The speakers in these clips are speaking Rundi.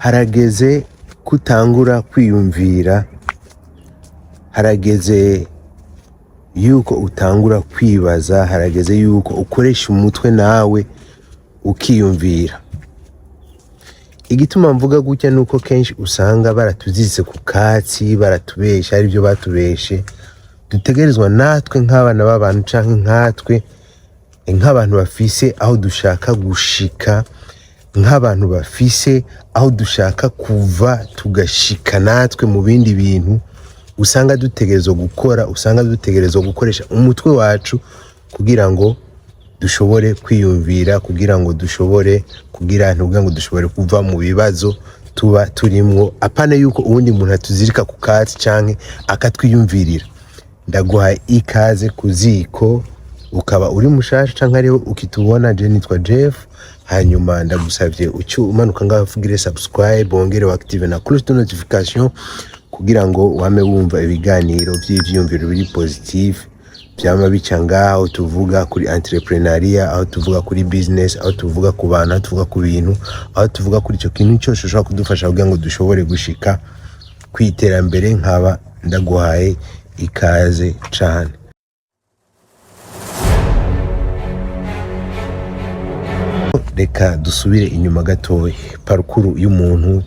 Harageze ko utangura kwiyumvira, harageze yuko utangura kwibaza, harageze yuko ukoresha umutwe nawe ukiyumvira. Igituma mvuga gutya nuko kenshi usanga baratuziritse ku katsi, baratubesha, arivyo batubeshe. Dutegerezwa natwe nk'abana b'abantu canke nkatwe nk'abantu bafise aho dushaka gushika, nk'abantu bafise aho dushaka kuva tugashika natwe mu bindi bintu, usanga dutegerezwa gukora, usanga dutegerezwa gukoresha umutwe wacu kugira ngo dushobore kwiyumvira, kugira ngo dushobore kugira kugira ngo dushobore kuva mu bibazo tuba turimwo, apana yuko uwundi muntu atuzirika ku katsi canke akatwiyumvirira. Ndaguhaye ikaze ku ziko, ukaba uri mushasha canke ariho ukitubona. Je nitwa Jeff, hanyuma ndagusavye uce umanuka ngaho ufugire subscribe, wongere active na cloche de notification kugira ngo wame wumva ibiganiro vy'ivyiyumviro biri positive vyama bica ngaho. Tuvuga kuri entrepreneuriat, aho tuvuga kuri business, aho tuvuga ku bantu, aho tuvuga ku bintu, aho tuvuga kuri ico kintu cyose ushobora kudufasha kugira ngo dushobore gushika kw'iterambere. Nkaba ndaguhaye ikaze cane. Reka dusubire inyuma gatoya, parcours y'umuntu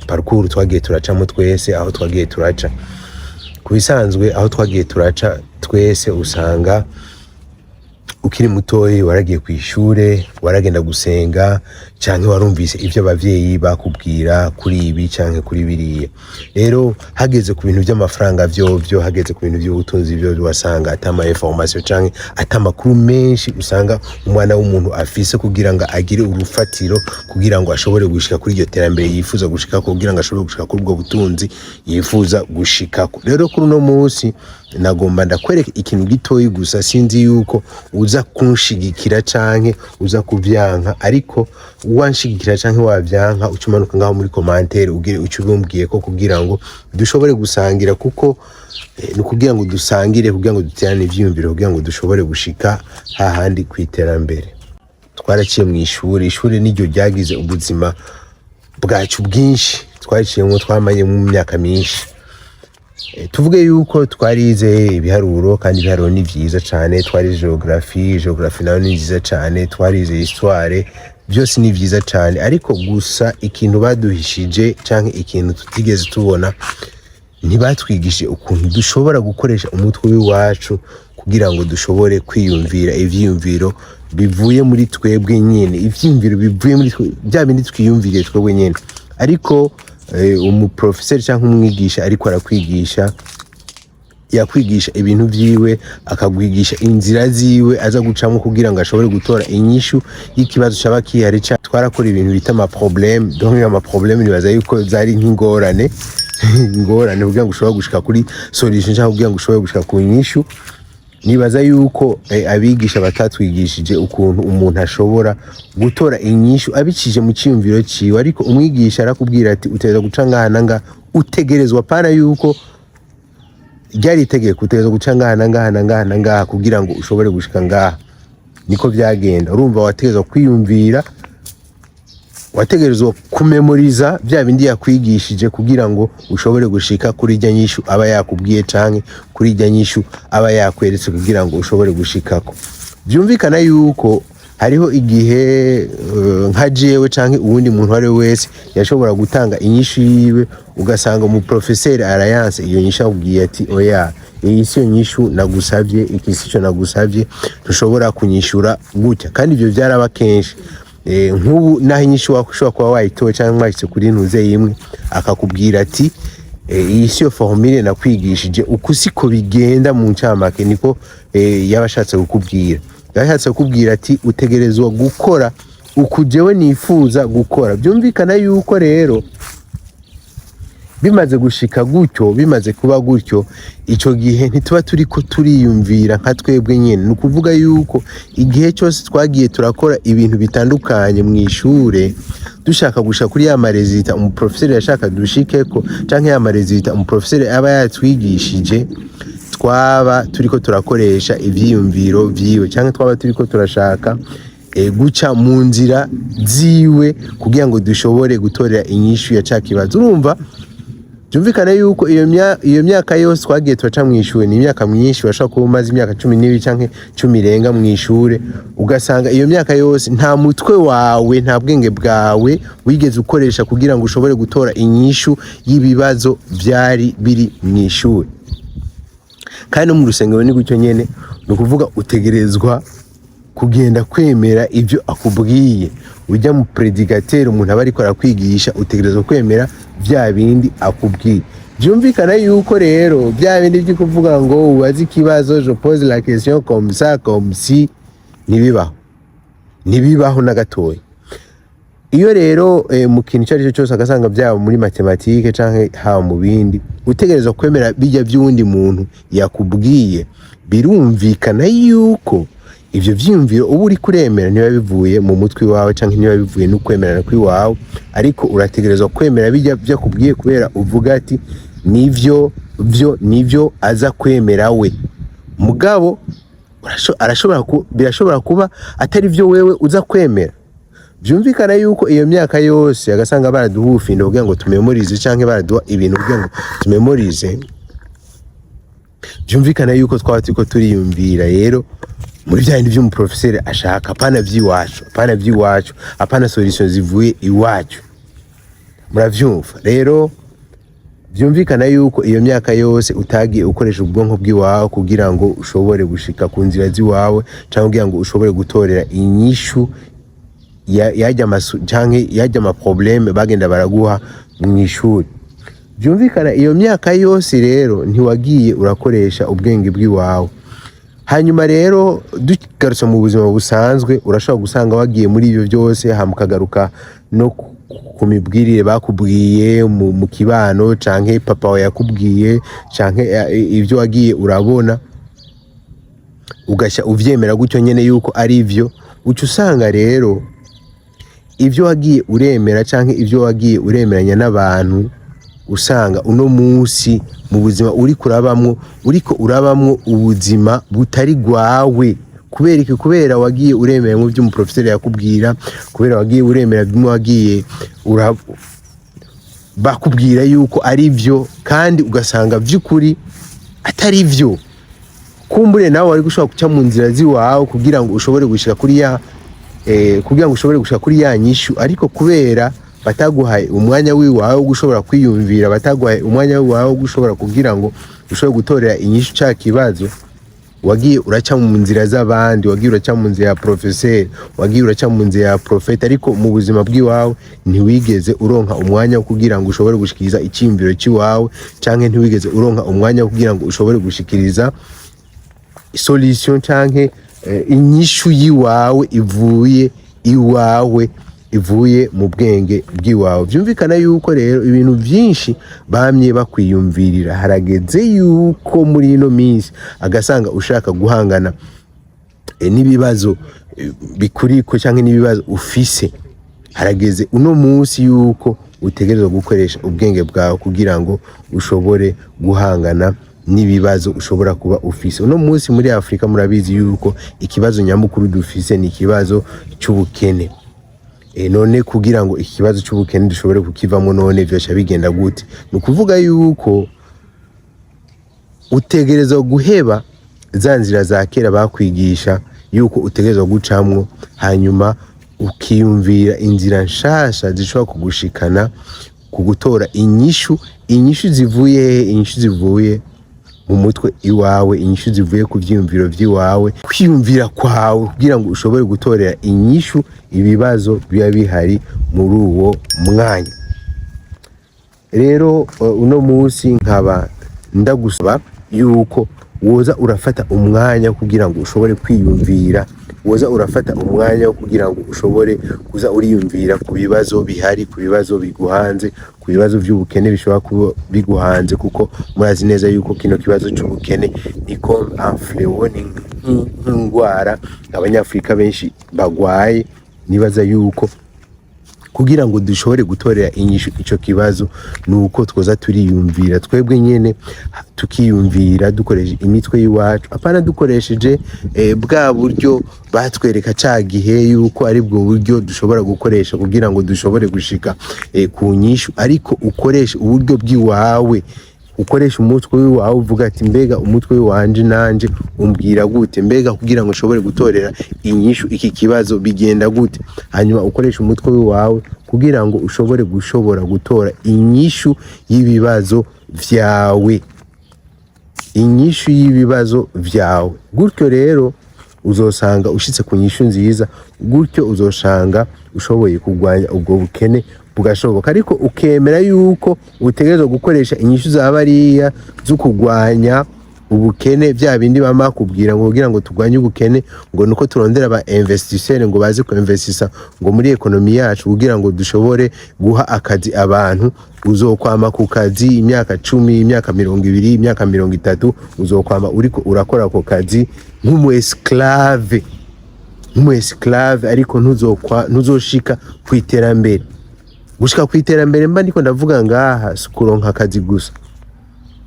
parcours twagiye turacamo twese, aho twagiye turaca ku bisanzwe, aho twagiye turaca twese, usanga ukiri mutoyi waragiye ku ishure, waragenda gusenga, canke warumvise ivyo abavyeyi bakubwira kuri ibi canke kuri biriya. Rero hageze ku bintu vy'amafaranga vyovyo, hageze ku bintu vy'ubutunzi vyovyo, wasanga ata ma information canke ata makuru menshi usanga umwana w'umuntu afise kugira ngo agire urufatiro, kugira ngo ashobore gushika kuri iryo terambere yifuza gushikako, kugira ngo ashobore gushika kuri ubwo butunzi yifuza gushikako. Rero kuri uno munsi nagomba ndakwereka ikintu gitoyi gusa. Sinzi yuko uza kunshigikira canke uza kuvyanka, ariko wanshigikira canke wavyanka, uca umanuka ngaho muri commentaire ugire uce ubimbwiye ko kugira ngo dushobore gusangira, kuko ni ukugira ngo dusangire, kugira ngo duterane ivyiyumviro, kugira ngo dushobore gushika hahandi kw'iterambere. Twaraciye mu ishuri, ishuri niryo ryagize ubuzima bwacu bwinshi twariciyemwo, twamanye mu myaka myinshi. Tuvuge yuko twarize ibiharuro, kandi ibiharuro ni vyiza cane. Twarize géographie, géographie nayo ni nziza cane. Twarize histoire, byose ni vyiza cane. Ariko gusa ikintu baduhishije canke ikintu tutigeze tubona, ntibatwigishije ukuntu dushobora gukoresha umutwe w'iwacu kugira ngo dushobore kwiyumvira ivyiyumviro bivuye muri twebwe nyene, ivyiyumviro bivuye muri twe, bya bindi twiyumviriye twebwe nyene. Ariko umuprofeseri canke umwigisha ariko arakwigisha, yakwigisha ibintu vyiwe, akagwigisha inzira ziwe aza gucamwo kugira ngo ashobore gutora inyishu y'ikibazo caba kihari. Twarakora ibintu bita ama problème, donc ama problème nibaza yuko zari nk'ingorane, ingorane kugira ngo ushobore gushika kuri solution cyangwa kugira ngo ushobore gushika ku nyishu. Nibaza yuko abigisha batatwigishije ukuntu umuntu ashobora gutora inyishu abicije mu ciyumviro ciwe. Ariko umwigisha arakubwira ati utegerezwa guca ngaha na ngaha, utegerezwa, pana yuko ryari itegeko, utegerezwa guca ngaha na ngaha na ngaha na ngaha kugira ngo ushobore gushika ngaha. Niko vyagenda. Urumva wategerezwa kwiyumvira, wategerezwa kumemoriza bya bindi yakwigishije kugira ngo ushobore gushika kuri irya nyishu aba yakubwiye canke kuri irya nyishu aba yakweretse kugira ngo ushobore gushikako. Vyumvikana yuko hariho igihe nka jewe canke uwundi muntu uwo ari we wese yashobora gutanga inyishu yiwe, ugasanga umuprofeseri arayanse iyo nyishu, akubwiye ati oya, iyi si yo nyishu nagusavye, iki si cyo nagusavye, ntushobora kunyishura gutya. Kandi ivyo vyaraba kenshi. Nk'ubu naho inyishu ushobora kuba wayitoye cyangwa mwashyize kuri ntuze imwe, akakubwira ati iyi si yo formule nakwigishije, uku siko bigenda. Mu ncamake niko yaba ashatse kukubwira, yashatse kukubwira ati utegerezwa gukora uku jewe nifuza gukora. Byumvikana yuko rero bimaze gushika gutyo, bimaze kuba gutyo, ico gihe ntituba turiko turiyumvira nka twebwe nyene. Ni ukuvuga yuko igihe cyose twagiye turakora ibintu bitandukanye mu ishure, dushaka gushika kuri ya ma résultats umuprofeseri yashaka dushikeko, canke ya ma résultats umuprofeseri aba yatwigishije, twaba turiko turakoresha ivyiyumviro vyiwe, canke twaba turiko turashaka guca mu nzira ziwe kugira ngo dushobore gutorera inyishu ya ca kibazo. Urumva, byumvikane yuko iyo myaka yose twagiye turaca mu ishure ni imyaka myinshi. Urashobora kuba umaze imyaka 12 canke 10 irenga mu ishure, ugasanga iyo myaka yose nta mutwe wawe, nta bwenge bwawe wigeze ukoresha kugira ngo ushobore gutora inyishu y'ibibazo vyari biri mu ishure. Kandi no mu rusengero ni gutyo nyene. Ni ukuvuga utegerezwa kugenda kwemera ibyo akubwiye. Ujya mu prédicateur, umuntu aba ariko arakwigisha, utegerezwa kwemera vya bindi akubwiye. Byumvikana yuko rero bya bindi byo kuvuga ngo ubaze ikibazo, je pose la question comme ça, comme si, ntibibaho, ntibibaho na gatoya. Iyo rero mu kintu icyo ari cyo cyose, agasanga byaba muri mathématiques canke haba mu bindi, utegerezwa kwemera bijya by'uwundi muntu yakubwiye, birumvikana yuko ivyo vyiyumviro uba uriko uremera niba bivuye mu mutwe wawe canke niba bivuye n'ukwemerana kw'iwawe, ariko urategerezwa kwemera bijya vyakubwiye kubera uvuga ati nivyo vyo, nivyo aza kwemera we. Mugabo birashobora kuba atari vyo wewe uza kwemera. Vyumvikana yuko iyo myaka yose agasanga baraduha ubufindo kugira ngo tumemorize, canke baraduha ibintu kugira ngo tumemorize, vyumvikana yuko twaba turiko turiyumvira rero muri vya bindi vy'umuprofeseri ashaka, apana vy'iwacu, apana vy'iwacu, apana solution zivuye iwacu. Muravyumva rero, vyumvikana yuko iyo myaka yose utagiye ukoresha ubwonko bw'iwawe kugira ngo ushobore gushika ku nzira z'iwawe, canke kugira ngo ushobore gutorera inyishu yajya amasu canke yajya ama problèmes bagenda baraguha mw'ishuri. Byumvikana iyo myaka yose rero ntiwagiye urakoresha ubwenge bw'iwawe. Hanyuma rero dugarutse mu buzima busanzwe, urashobora gusanga wagiye muri ibyo byose, hama ukagaruka no ku mibwirire bakubwiye mu kibano, canke papa wawe yakubwiye, canke ibyo wagiye urabona, ugasha uvyemera gutyo nyene yuko ari ivyo. Uca usanga rero ivyo wagiye uremera canke ivyo wagiye uremeranya n'abantu, usanga uno munsi mu buzima uriko urabamwo, uriko urabamwo ubuzima butari gwawe. Kubera iki? Kubera wagiye uremera mu byo umuprofeseri yakubwira, kubera wagiye uremera bimwe wagiye bakubwira yuko ari vyo, kandi ugasanga vy'ukuri atari vyo. Kumbure nawe wari gushobora guca mu nzira ziwawe kugira ngo ushobore gushika kuri ya kugira ngo ushobore gushika kuri ya nyishu, ariko kubera bataguhaye umwanya wiwawe wo gushobora kwiyumvira, bataguhaye umwanya wiwawe wo gushobora kugira ngo ushobore gutorera inyishu ca kibazo, wagiye uraca mu nzira z'abandi, wagiye uraca mu nzira ya professeur, wagiye uraca mu nzira ya prophète, ariko mu buzima bw'iwawe ntiwigeze uronka umwanya wo kugira ngo ushobore gushikiriza icyiyumviro cy'iwawe, canke ntiwigeze uronka umwanya wo kugira ngo ushobore gushikiriza solution canke inyishu yiwawe ivuye iwawe, ivuye mu bwenge bw'iwawe. Vyumvikana yuko rero ibintu vyinshi bamye bakwiyumvirira. Harageze yuko muri ino minsi agasanga ushaka guhangana n'ibibazo bikuriko canke n'ibibazo ufise, harageze uno munsi yuko utegerezwa gukoresha ubwenge bwawe kugira ngo ushobore guhangana n'ibibazo ushobora kuba ufise uno munsi muri Afurika. Murabizi yuko ikibazo nyamukuru dufise ni ikibazo c'ubukene. None kugira ngo ikibazo c'ubukene dushobore kukivamo, none vyoca bigenda gute? Ni ukuvuga yuko utegerezwa guheba za nzira za kera bakwigisha yuko utegerezwa gucamwo, hanyuma ukiyumvira inzira nshasha zishobora kugushikana ku gutora inyishu. Inyishu zivuye hehe? Inyishu zivuye mu mutwe iwawe, inyishu zivuye ku vyiyumviro vy'iwawe, kwiyumvira kwawe, kugira ngo ushobore gutorera inyishu ibibazo biba bihari muri uwo mwanya. Rero uno munsi nkaba ndagusaba yuko woza urafata umwanya kugira ngo ushobore kwiyumvira, woza urafata umwanya wo kugira ngo ushobore kuza uriyumvira ku bibazo bihari, ku bibazo biguhanze, ku bibazo vy'ubukene bishobora kuba biguhanze, kuko murazi neza yuko kino kibazo c'ubukene ni comme un fléau, ni nk'indwara abanyafurika benshi bagwaye. Nibaza yuko Kugira ngo dushobore gutorera inyishu ico kibazo, nuko twoza turiyumvira twebwe nyene, tukiyumvira dukoresheje imitwe y'iwacu, apana dukoresheje bwa buryo batwereka ca gihe yuko ari bwo buryo dushobora gukoresha kugira ngo dushobore gushika ku nyishu, ariko ukoreshe uburyo bw'iwawe, ukoresha umutwe wawe, uvuga ati: "Mbega umutwe wanje nanje umbwira gute? Mbega kugira ngo ushobore gutorera inyishu iki kibazo bigenda gute?" Hanyuma ukoresha umutwe wawe kugira ngo ushobore gushobora gutora inyishu y'ibibazo vyawe, inyishu y'ibibazo vyawe. Gutyo rero uzosanga ushitse ku nyishu nziza, gutyo uzosanga ushoboye kurwanya ubwo bukene, bugashoboka. Ariko ukemera yuko utegerezwa gukoresha inyishu za bariya zo kurwanya ubukene, bya bindi bama bakubwira ngo kugira ngo turwanye ubukene ngo nuko turondera aba investisseur ngo baze ku investisa ngo muri économie yacu kugira ngo dushobore guha akazi abantu, uzokwama ku kazi imyaka 10, imyaka 20, imyaka 30, uzokwama uriko urakora ako kazi nk'umu esclave, nk'umu esclave, ariko ntuzoshika ku iterambere. Gushika ku iterambere mba ndiko ndavuga ngaha si kuronka akazi gusa,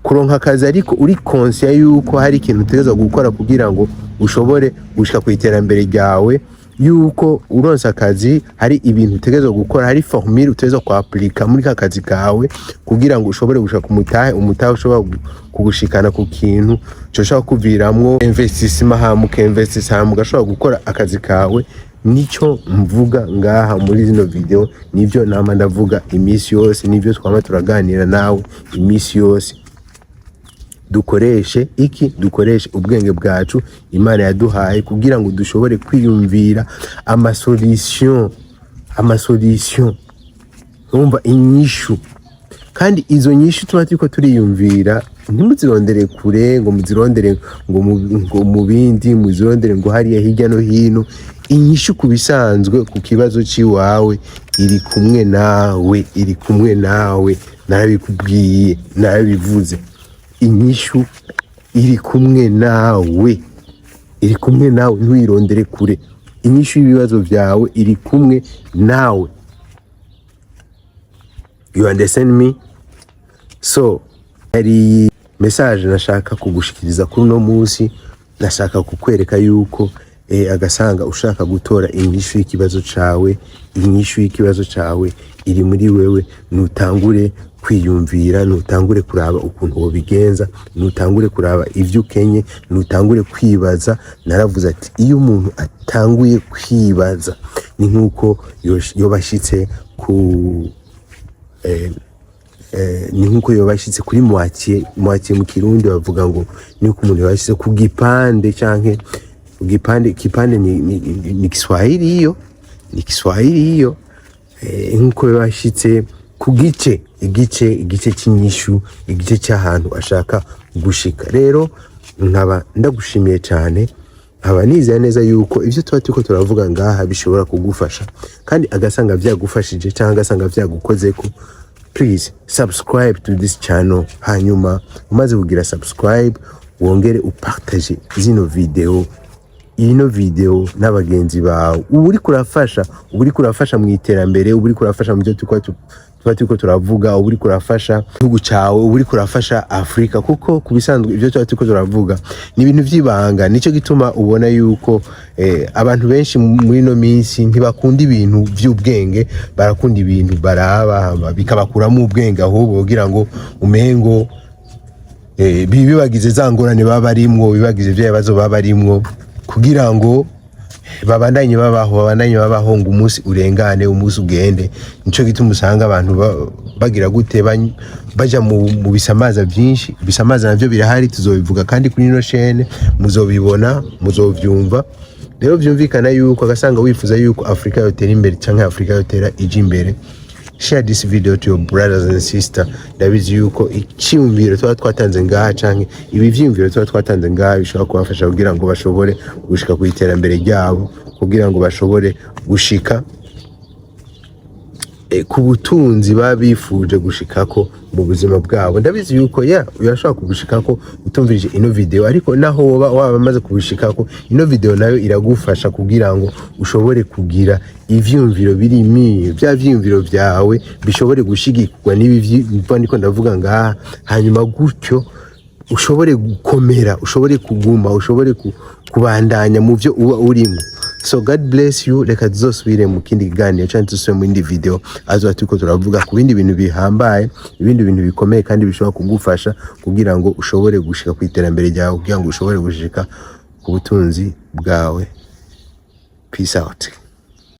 kuronka akazi ariko uri conscient yuko hari ikintu utegerezwa gukora kugira ngo ushobore gushika ku iterambere ryawe, yuko uronse akazi hari ibintu utegerezwa gukora, hari formule utegerezwa kuaplika muri ka kazi kawe kugira ngo ushobore gushika ku mutahe, umutahe ushobora kugushikana ku kintu coshobora kuviramwo investissement, hama ukinvestisa, hama ugashobora gukora akazi kawe. Nico mvuga ngaha muri zino video, nivyo nama ndavuga iminsi yose, nivyo twama turaganira nawe iminsi yose. Dukoreshe iki? Dukoreshe ubwenge bwacu Imana yaduhaye kugira ngo dushobore kwiyumvira amasolution, amasolution, urumva, inyishu. Kandi izo nyishu tuba turiko turiyumvira, ntimuzirondere kure, ngo muzirondere ngo mu bindi, muzirondere ngo hariya hirya no hino. Inyishu ku bisanzwe ku kibazo c'iwawe iri kumwe nawe, iri kumwe nawe. Narabikubwiye, narabivuze, inyishu iri kumwe nawe, iri kumwe nawe, ntuyirondere kure. Inyishu y'ibibazo vyawe iri kumwe nawe. You understand me? So hari message nashaka kugushikiriza kuri uno munsi. Nashaka kukwereka yuko agasanga ushaka gutora inyishu y'ikibazo cawe, inyishu y'ikibazo cawe iri muri wewe. Nutangure kwiyumvira, nutangure kuraba ukuntu wobigenza, nutangure kuraba ivyo ukenye, nutangure kwibaza. Naravuze ati iyo umuntu atanguye kwibaza ni nkuko yoba ashitse ku ni nkuko yoba ashitse kuri moitié. Moitié mu Kirundi bavuga ngo ni uko umuntu yoba ashitse ku gipande canke ku gipande. Kipande ni Kiswahili, hiyo ni Kiswahili hiyo. Nkuko yoba ashitse ku gice, igice cy'inyishu, igice cy'ahantu ashaka gushika. Rero nkaba ndagushimiye cyane, nkaba nizeye neza yuko ivyo tuba turiko turavuga ngaha bishobora kugufasha, kandi agasanga vyagufashije cyangwa agasanga vyagukozeko, please subscribe to this channel. Hanyuma umaze kugira subscribe, wongere upartage zino video, ino video n'abagenzi bawe. Uba uriko urafasha, uba uriko urafasha mu iterambere, uba uriko urafasha mu byo tuba turiko turavuga, uba uriko urafasha igihugu cawe, uba uriko urafasha Afurika, kuko ku bisanzwe ibyo tuba turiko turavuga ni ibintu vy'ibanga. Nico gituma ubona yuko abantu benshi muri ino minsi ntibakunda ibintu vy'ubwenge, barakunda ibintu baraba bikabakuramo ubwenge, ahubwo kugira ngo umengo bibagize za ngorane baba barimwo, bibagize vya bibazo baba barimwo, kugira ngo babandanye babaho, babandanye babaho, ngo umunsi urengane, umunsi ugende. Nico gituma usanga abantu bagira gute, baja mu bisamaza vyinshi. Ibisamaza navyo birahari, tuzobivuga kandi kuri ino chaîne, muzobibona, muzovyumva. Rero vyumvikana yuko agasanga wifuza yuko Afrika yotera imbere canke Afrika yotera ija imbere, share this video to your brothers and sister. Ndabizi yuko icyiyumviro tuba twatanze ngaha canke ibi vyiyumviro tuba twatanze ngaha bishobora kubafasha kugira ngo bashobore gushika ku iterambere ryabo, kugira ngo bashobore gushika ku butunzi baba bifuje gushikako mu buzima bwabo. Ndabizi yuko ya urashobora kubushikako utumvirije ino video, ariko naho woba waba amaze kubishikako, ino video nayo iragufasha kugira ngo ushobore kugira ivyumviro biri miyo, vya vyumviro vyawe bishobore gushigikirwa n'ibi ndiko ndavuga ngaha, hanyuma gutyo ushobore gukomera, ushobore kuguma, ushobore kubandanya mu byo uba urimo. So God bless you. Reka tuzosubire mu kindi kiganiro cyangwa tuzosubire mu yindi video, azoba turiko turavuga ku bindi bintu bihambaye, ibindi bintu bikomeye kandi bishobora kugufasha kugira ngo ushobore gushika ku iterambere ryawe, kugira ngo ushobore gushika ku butunzi bwawe. Peace out.